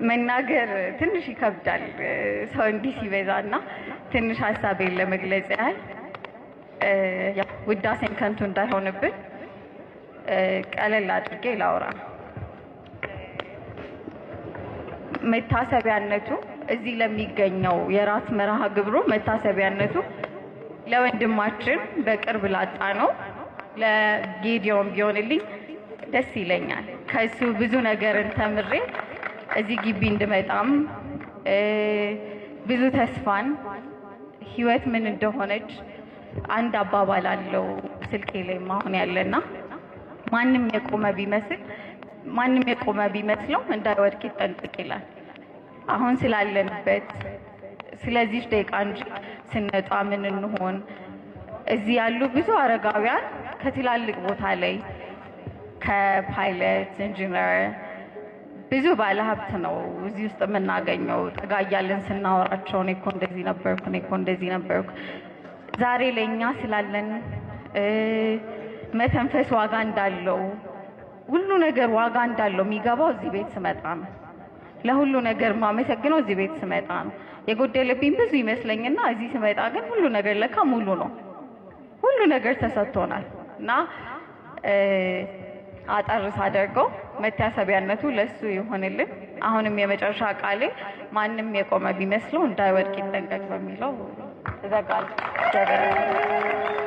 መናገር ትንሽ ይከብዳል ሰው እንዲህ ሲበዛና ትንሽ ሀሳቤን ለመግለጽ ያህል ያው ውዳሴን ከንቱ እንዳይሆንብን ቀለል አድርጌ ላውራ። መታሰቢያነቱ እዚህ ለሚገኘው የራት መርሃ ግብሩ መታሰቢያነቱ ለወንድማችን በቅርብ ላጣ ነው ለጌዲዮን ቢሆንልኝ ደስ ይለኛል። ከሱ ብዙ ነገርን ተምሬ እዚህ ግቢ እንድመጣም ብዙ ተስፋን ህይወት ምን እንደሆነች አንድ አባባል አለው ስልኬ ላይ አሁን ያለና ማንም የቆመ ቢመስል ማንም የቆመ ቢመስለው እንዳይወድቅ ይጠንቀቅ ይላል። አሁን ስላለንበት ስለዚህ ደቂቃ እንጂ ስንወጣ ምን እንሆን? እዚህ ያሉ ብዙ አረጋውያን ከትላልቅ ቦታ ላይ ከፓይለት ኢንጂነር ብዙ ባለሀብት ነው እዚህ ውስጥ የምናገኘው። ጠጋ እያለን ስናወራቸው እኔ እኮ እንደዚህ ነበርኩ፣ እኔ እኮ እንደዚህ ነበርኩ። ዛሬ ለእኛ ስላለን መተንፈስ ዋጋ እንዳለው ሁሉ ነገር ዋጋ እንዳለው የሚገባው እዚህ ቤት ስመጣ ነው። ለሁሉ ነገር ማመሰግነው እዚህ ቤት ስመጣ ነው። የጎደለብኝ ብዙ ይመስለኝና እዚህ ስመጣ ግን ሁሉ ነገር ለካ ሙሉ ነው። ሁሉ ነገር ተሰጥቶናል እና አጠር ሳደርገው መታሰቢያነቱ ለሱ ይሆንልን። አሁንም የመጨረሻ ቃሌ ማንም የቆመ ቢመስለው እንዳይወድቅ ይጠንቀቅ በሚለው እዘጋለሁ። እግዚአብሔር ይመስገን።